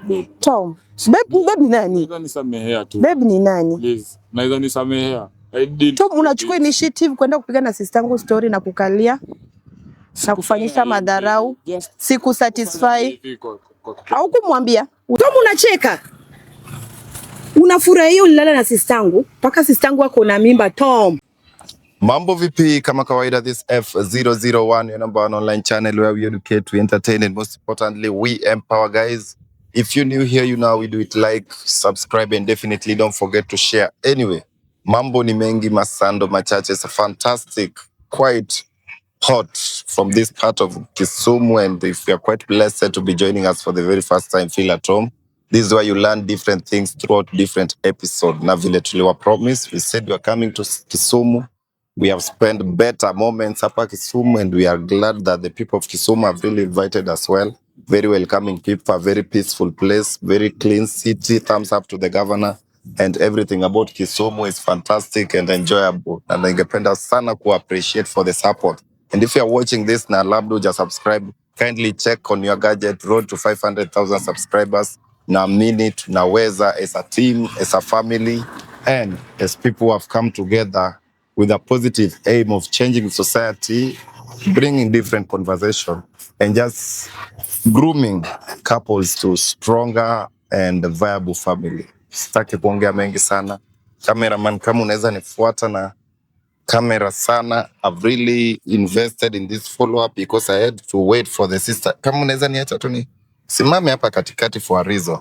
Babe. Tom, babe, babe ni nani? Naweza nisamehea tu. Babe ni nani? Please. Naweza nisamehea. I didn't. Tom, unachukua initiative kwenda kupiga na sister yangu story na kukalia na kufanyisha madharau, Just siku satisfy hivi kwa au kumwambia. Tom, unacheka, unafurahia ulilala na sister yangu mpaka sister yangu ako na mimba. Tom. Mambo vipi? Kama kawaida, this F001, your number one online channel where we educate, we entertain, and most importantly, we empower, guys. If you're new here, you know we do it: like, subscribe, and definitely don't forget to share. Anyway, mambo ni mengi, masando machache. It's a fantastic, quite hot from this part of Kisumu. And if you're quite blessed to be joining us for the very first time, feel at home. This is where you learn different things throughout different episodes. Na vile tuliwa promise, we said we are coming to Kisumu. We have spent better moments hapa Kisumu, and we are glad that the people of Kisumu have really invited us well. Very welcoming people, a very peaceful place, very clean city. Thumbs up to the governor, and everything about Kisumu is fantastic and enjoyable. Na ningependa sana ku appreciate for the support. And if you are watching this na labda huja subscribe, kindly check on your gadget, road to 500,000 subscribers. Naamini tunaweza as a team, as a family, and as people who have come together with a positive aim of changing society, bringing different conversation, and just grooming couples to stronger and viable family. Sitaki kuongea mengi sana. Cameraman, kama unaweza nifuata na kamera sana. I've really invested in this follow up because I had to wait for the sister. Kama unaweza niacha tu ni simame hapa katikati for a reason.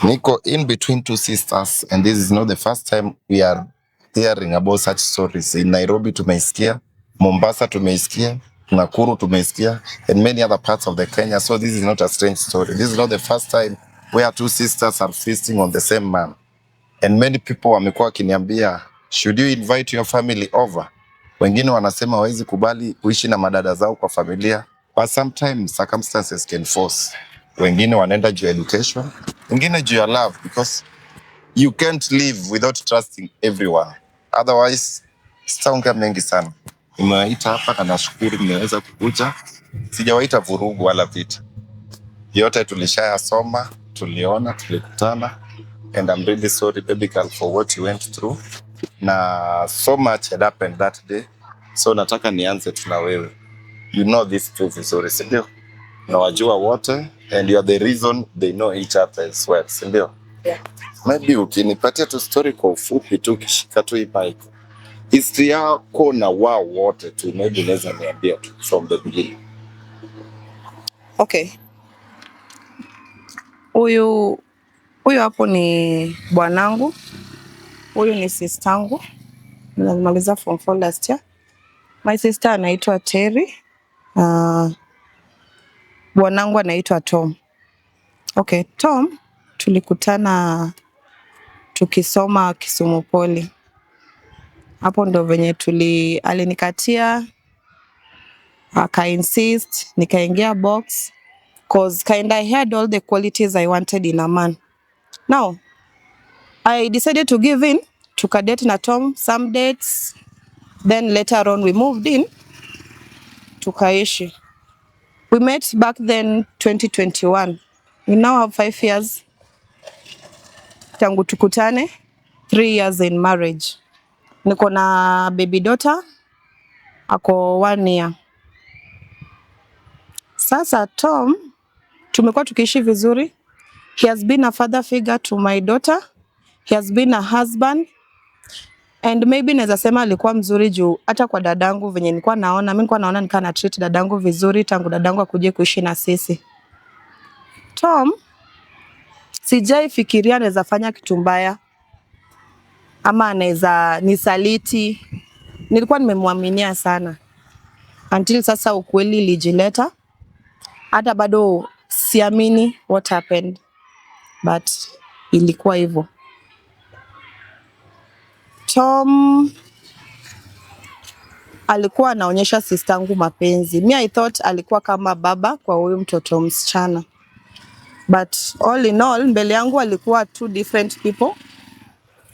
Niko in between two sisters, and this is not the first time we are hearing about such stories. In Nairobi tumeisikia, Mombasa tumeisikia, Nakuru tumeisikia, and many other parts of the Kenya. So this is not a strange story. This is not the first time where two sisters are feasting on the same man. And many people wamekuwa wakiniambia, "Should you invite your family over?" Wengine wanasema hawezi kubali kuishi na madada zao kwa familia, but sometimes circumstances can force. Wengine wanaenda juu ya education, wengine juu ya love, because you can't live without trusting everyone. Otherwise, sitaongea mengi sana. Nimewaita hapa na nashukuru mmeweza kukuja. Sijawaita vurugu wala vita. Yote tulishayasoma, tuliona, tulikutana, and I'm really sorry, baby girl, for what you went through. Na so much had happened that day. So nataka nianze tu na wewe. You know this two vizuri, si ndio? Nawajua wote, and you are the reason they know each other as well, si ndio? Yeah. Maybe ukinipatia tu story kwa ufupi tu, ukishika tu hii mic. History yako na wao wote tu, maybe unaweza niambia tu from the beginning. Okay. Huyu hapo ni bwanangu, huyu ni sistangu. Nilimaliza form 4 last year. My sister anaitwa Terry. Bwanangu anaitwa Tom. Okay, Tom tulikutana tukisoma Kisumu Poly. Hapo ndo venye tuli alinikatia, aka insist nikaingia box, 'cause kind I had all the qualities I wanted in a man. Now I decided to give in, tukadate na Tom some dates, then later on we moved in, tukaishi. We met back then 2021. We now have 5 years tangu tukutane, 3 years in marriage. Niko na baby daughter ako 1 year. Sasa Tom tumekuwa tukiishi vizuri. He has been a father figure to my daughter. He has been a husband, and maybe naweza sema alikuwa mzuri juu hata kwa dadangu venye nilikuwa naona, mimi nilikuwa naona nikaa na treat dadangu vizuri tangu dadangu akuje kuishi na sisi. Tom sijai fikiria anaweza fanya kitu mbaya ama anaweza nisaliti. Nilikuwa nimemwaminia sana until sasa ukweli ilijileta. Hata bado siamini what happened, but ilikuwa hivyo. Tom alikuwa anaonyesha sistangu mapenzi. Me, I thought alikuwa kama baba kwa huyu mtoto msichana, but all in all, mbele yangu alikuwa two different people.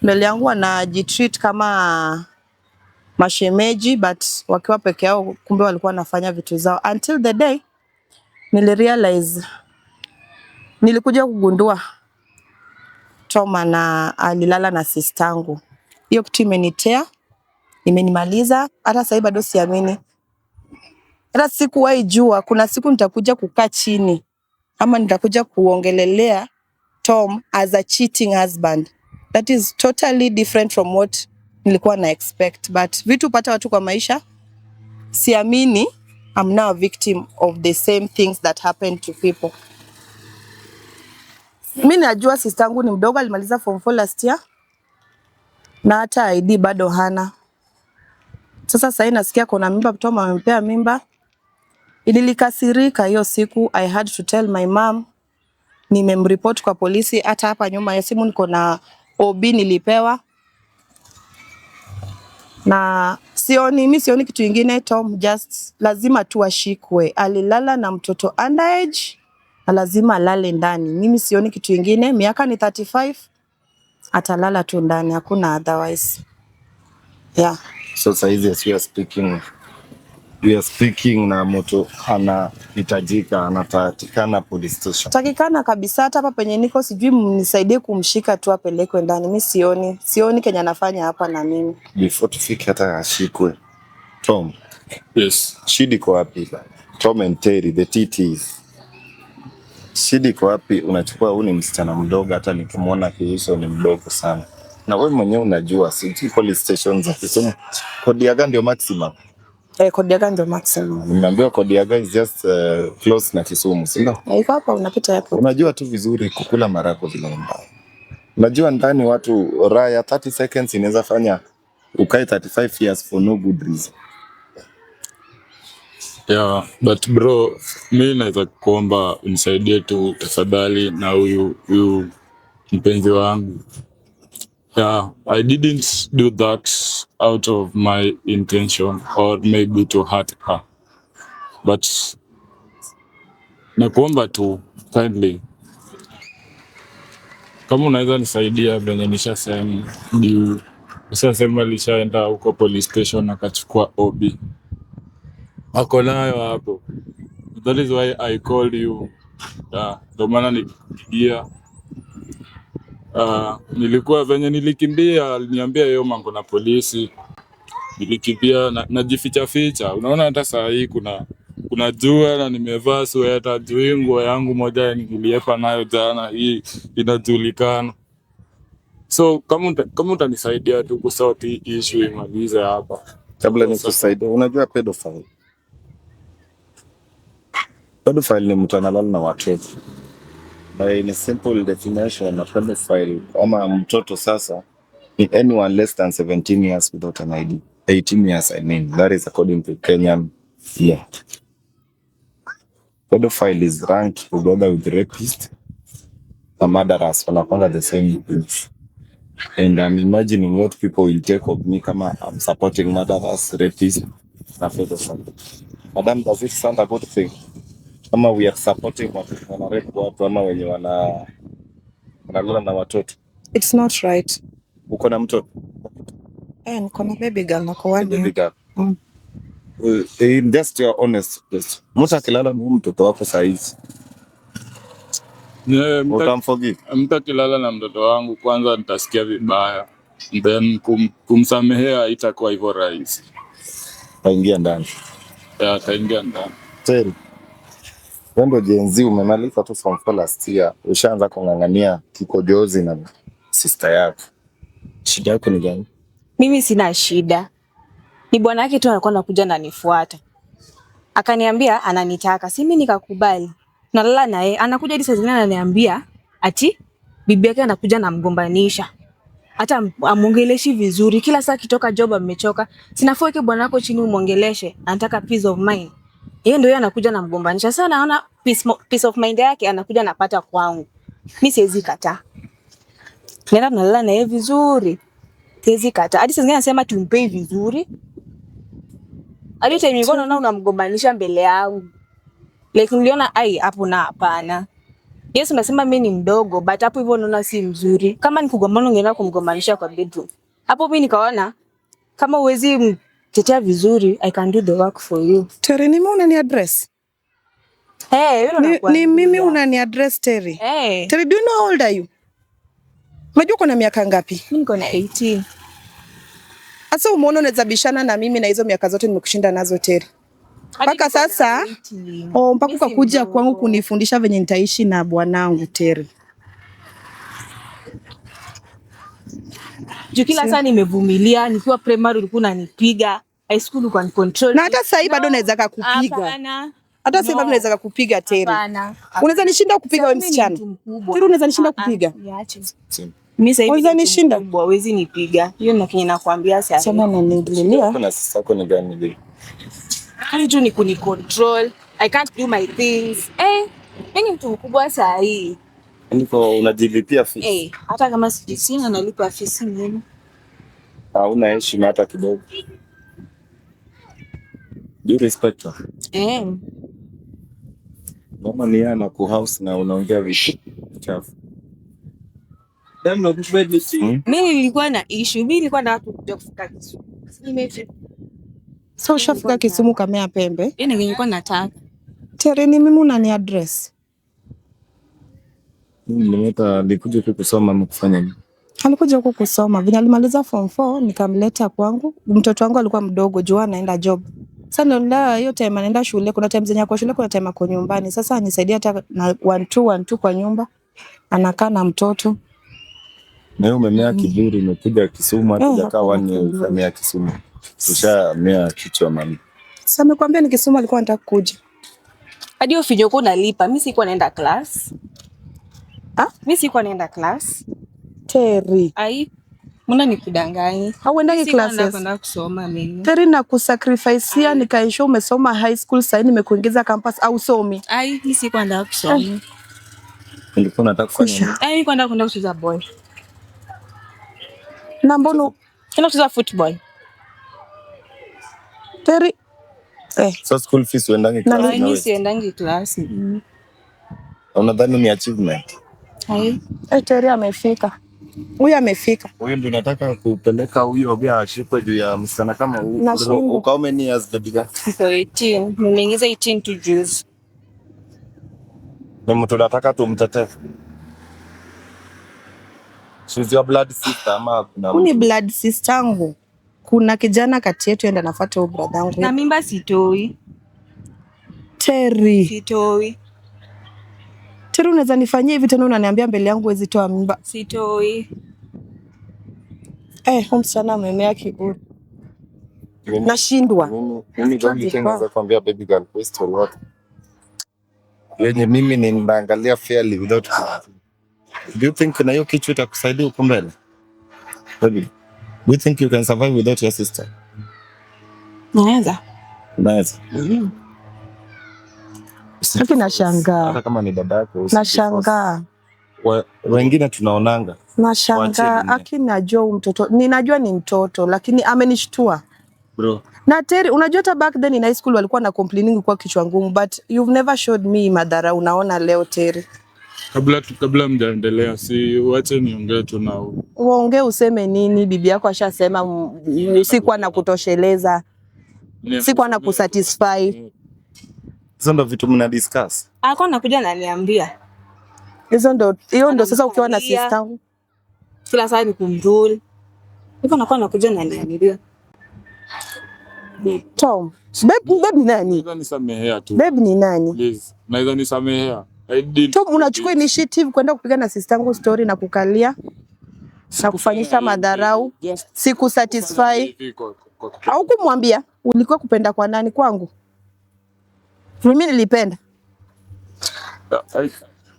Mbele yangu wanajitreat kama mashemeji, but wakiwa peke yao, kumbe walikuwa wanafanya vitu zao, until the day nilirealize Nilikuja kugundua Tom ana alilala na sistangu. Hiyo kitu imenitea, imenimaliza. Hata sahii bado siamini, hata sikuwahi jua kuna siku nitakuja kukaa chini ama nitakuja kuongelelea Tom as a cheating husband. That is totally different from what nilikuwa na expect, but vitu pata watu kwa maisha, siamini I'm now a victim of the same things that happen to people. Mi najua sistangu ni mdogo, alimaliza form 4 last year na hata ID bado hana. Sasa sasa nasikia kuna mimba, Tom amempea mimba. Nilikasirika hiyo siku, I had to tell my mom, nimemreport kwa polisi. Hata hapa nyuma ya simu niko na OB nilipewa, na sioni, mi sioni kitu ingine. Tom just lazima tu ashikwe. Alilala na mtoto underage na lazima alale ndani. Mimi sioni kitu ingine. Miaka ni 35, atalala tu ndani, hakuna otherwise. Yeah. So saizi as we are speaking na mtu anahitajika, anatakikana police station. Takikana kabisa. Hata hapa penye niko sijui mnisaidie kumshika tu apelekwe ndani. Mi sioni kenye anafanya hapa na mimi. Before tufike hata ashikwe. Tom, Yes. shida iko wapi? Tom and Terry, the TTs. Shida iko wapi? Unachukua huyu ni msichana mdogo, hata nikimwona kiuso ni mdogo sana, na wewe mwenyewe unajua, sijui police station za Kisumu, Kodiaga ndio maximum. Eh, Kodiaga ndio maximum. Nimeambiwa Kodiaga is just close na Kisumu, si ndio? Eh, iko hapa unapita hapo. Unajua tu vizuri kukula marako vile ni mbaya. Unajua ndani watu raha ya 30 seconds inaweza fanya ukae 35 years for no good reason. Yeah, but bro, mi naweza kuomba unisaidie tu tafadhali na huyu mpenzi wangu. Yeah, I didn't do that out of my intention or maybe to hurt her. But nakuomba tu kindly, kama unaweza nisaidia venye nishasema, juu nishasema alishaenda huko police station akachukua OB, ako nayo hapo. That is why I called you. Yeah, ndo maana nikupigia. Nilikuwa venye nilikimbia, aliniambia hiyo mambo na polisi, nilikimbia na, najificha ficha. Unaona hata saa hii kuna jua na nimevaa sweta juu hii nguo yangu moja niliepa nayo jana, hii inajulikana. So kama utanisaidia tu kusort hii issue imalize hapa. Kabla nikusaidia, unajua pedophile. Pedophile ni mtu analala na watoto. By in a simple definition, a pedophile ama mtoto sasa ni anyone less than 17 years without an ID. 18 years, I mean, that is according to Kenyan law. Pedophile is ranked together with rapist na murderers, wanakwanga the same group. And I'm imagining what people will take of me kama I'm supporting murderers, rapists na pedophile. Madam, does it sound a good thing? Kama we are supporting watu wana rape watu ama wenye wanalala na watoto. It's not right. Uko na mtoto? Eh, niko na baby girl nako 1 Baby year. girl. Mm. Just your honest yes. Mtu akilala na huyu mtoto wako saa hizi Yeah, utamforgive? mtu akilala na mtoto wangu kwanza nitasikia vibaya, then kumsamehea itakuwa hivyo rahisi. Taingia ndani. Yeah, ataingia ndani. Terry, wewe ndo Gen Z umemaliza tu form 4 last year, ushaanza kung'ang'ania kikojozi na sister yako. Shida yako ni gani? Mimi sina shida, ni bwana yake tu alikuwa anakuja ananifuata, akaniambia ananitaka, si mimi nikakubali. Nalala na yeye, anakuja hadi saa zingine ananiambia ati bibi yake anakuja anamgombanisha, hata amuongeleshi vizuri. Kila saa akitoka job amechoka, si inafaa uweke bwana wako chini umwongeleshe, anataka peace of mind. Yeye ndio yeye anakuja anamgombanisha. Sasa naona peace of mind yake anakuja anapata kwangu. Mimi siwezi kataa. Naenda nalala na yeye vizuri. Siwezi kataa. Hadi saa zingine anasema tumpei vizuri. Hadi time nilikuwa naona unamgombanisha mbele yangu. Like niliona ai hapo na hapana. Yes, unasema mimi ni mdogo but hapo hivyo naona si mzuri. Kama ni kugombana ungeenda kumgombanisha kwa bedroom. Hapo mimi nikaona kama huwezi mtetea vizuri, I can do the work for you. Terry, nimeona ni address. Eh, yule Ni mimi nakwambia. unani address Terry? Eh, Terry, do you know how old are you? Unajua uko na miaka ngapi? mimi niko na 18. Sasa umeona unaweza bishana na mimi na hizo miaka zote nimekushinda nazo Terry. Hadi Mpaka niko na sasa 18. oh, mpaka Mimi si ukakuja mdogo. kwangu kunifundisha venye nitaishi na bwanangu Terry. Juu kila saa nimevumilia, nikiwa primary ulikuwa unanipiga, high school ulikuwa unanicontrol. Na hata sasa hivi bado naweza kakupiga. Hapana. Hata sasa hivi bado No. naweza kakupiga Terry. Hapana. Unaweza nishinda kupiga wewe Mimi ni msichana? mtu mkubwa. Terry, unaweza nishinda Ah, ah, kupiga? niache. Mimi sasa hivi Unaweza ni mtu nishinda? mkubwa, huwezi nipiga. Hiyo ndio kenye nakwambia sasa. Sema na nililia. Kuna sisi yako ni gani vile? Kazi tu ni kunicontrol. I can't do my things. Eh, mimi ni mtu mkubwa saa hii. Ndiko unajilipia fees. Eh, hata kama sina nalipa fees mimi. Hauna heshima hata kidogo. Do you respect her? Eh. Mama ni yeye anakuhouse na unaongea vitu chafu. Mimi nilikuwa na issue. Mimi nilikuwa na watu kuja kufika Kisumu. Nimefika. So ushafika Kisumu kamea pembe. Yeye ndio nilikuwa nataka. Terry, ni mimi unani address? Mimi nimeleta nilikuja tu kusoma ama kufanya nini? Alikuja huku kusoma. Venye alimaliza form 4 nikamleta kwangu. Mtoto wangu alikuwa mdogo juu anaenda job. Sasa ndio nila hiyo time anaenda shule, kuna time zenye ako shule, kuna time ako nyumbani. Sasa anisaidia hata na 1 2 1 2 kwa nyumba. Anakaa na mtoto. Na wewe umemea kiburi, umekuja Kisumu hata Eh, hujakaa hakuna one year kiburi. ushamea Kisumu. Ushamea kichwa mami. Sasa amekwambia ni Kisumu alikuwa anataka kuja. Hadi hiyo fee ulikuwa unalipa. Mimi sikuwa naenda class. Ah? Mimi sikuwa naenda class. Terry. Ai, mbona nikudanganyi? Hauendagi Sikuwa classes. kwenda kusoma mimi. Terry, na kusacrifice nikaensure umesoma high school, sasa nimekuingiza campus au somi. Ai, mimi sikuwa nataka kusoma. Nilikuwa nataka kufanya nini? Ai, nilikuwa nataka kwenda kucheza ball. Na mbona Kwenda kucheza football. Terry eh, So school fees uendangi Na class Ai, na mimi wewe? siendangi class. Unadhani ni achievement? Ai. Terry amefika. Huyu amefika. Huyu ndio nataka kupeleka huyo pia ashikwe juu ya msichana kama huyu. Nashindwa. Uko how many years baby girl? Niko 18. Nimeingiza 18 tu juzi. Ni mtu nataka tumtetee. She's your blood sister ama kuna Huyu ni mtu? blood sister yangu. Kuna kijana kati yetu enda nafuata huyu brother yangu. Na mimba sitoi. Terry. Sitoi. Terry, unaweza nifanyia hivi tena unaniambia mbele yangu huwezi toa mimba. Sitoi. Eh, huyu msichana amemea kiburi. Nashindwa. Mimi the only thing naweza kuambia baby girl kwa story yote. Yenye mimi ninaangalia fairly without. Do you think na hiyo kichwa itakusaidia huko mbele? Baby, do you think you can survive without your sister? Naweza. Unaweza. Lakini nashangaa. Hata kama ni dada yako usijiforce. Nashangaa. Wengine tunaonanga. Waachie Nashangaa. dunia. Aki najua huyu mtoto. Ninajua ni mtoto lakini amenishtua. Bro. Na Terry, unajua hata back then in high school walikuwa na complaining kwa kichwa ngumu but you've never showed me madhara unaona leo Terry. Kabla mjaendelea, si uache niongee tu na huyu. Uongee useme nini? Bibi yako ashasema sikuwa na kutosheleza, sikuwa na kusatisfy. Hizo ndo vitu mna discuss. Alikuwa anakuja ananiambia Hizo ndo hiyo ndo sasa ukiwa na Anamkalia. sister kila saa ni kumrule. Hivyo anakuwa anakuja ananiambia. Tom. Babe, babe ni nani? Naweza nisamehea tu. Babe ni nani? Please. Naweza nisamehea. I did. Tom, unachukua initiative kwenda kupiga na sister yangu story na kukalia na kufanyisha madharau, Just sikusatisfy. hivi kwa Au kumwambia ulikuwa kupenda kwa nani? Kwangu mimi nilipenda.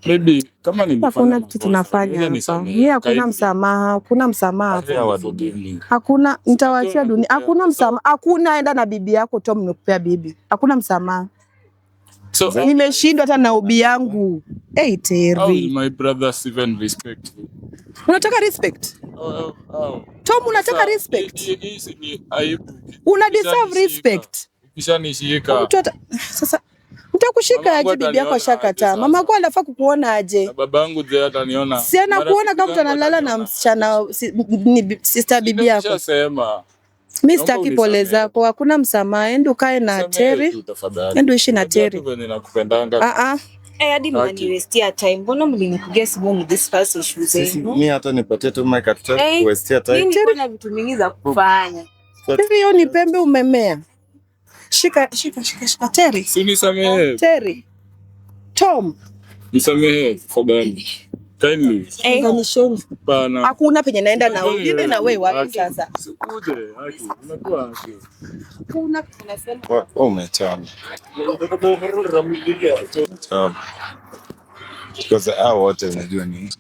Maybe kama nilifanya Hakuna kitu makosa, tunafanya naweza hapa. nisamehe. Yeye hakuna Kindly. msamaha, hakuna msamaha hapa. Wa Forgive me. Hakuna, nitawaachia dunia. Nakupea. Hakuna msamaha, hakuna enda na bibi yako Tom, nimekupea bibi. Hakuna msamaha. So Nimeshindwa hata na ubi yangu. Hey, how will Terry. my brothers even respect me? Unataka respect? How? Tom, unataka Sasa, respect? hii ni aibu. Una deserve Ukishanishika. respect. Ukishanishika Mtu ata... Sasa mtakushika Mamangu aje? Bibi yako ataniona aje ashakataa. sasa? Mama yako anafaa kukuona aje? Na babangu je ataniona? Si anakuona Marafiki kama mtu zangu analala na wataniona. msichana si, ni sister bibi yako. Nimeshasema. Mi Naomba sitaki pole unisamehe. zako, hakuna msamaha. Enda ukae na Nisamehe Terry, tu tafadhali. enda uishi na Unajua Terry. tu venye nakupendanga. Ah ah. Eh, hadi Haki. mnaniwestia time. Mbona mlinipigia simu mdiscuss issues Sisi zenu? mi hata nipatie tu mic, hatutaki Eh, kuwestia Mimi time. nilikuwa na vitu mingi za kufanya. Terry, hiyo ni pembe umemea. Shika shika shika shika Terry. Si unisamehe. Terry. Tom, Nisamehe tafadhali. Kindly. Eh, unganisheni. Bana. Hakuna penye naenda na wewe. Niende na wewe wapi Haki. sasa? Usikuje, haki. Unakuwa haki. Hakuna penye nasema. Wewe umechana. Chana. Because hao wote unajua ni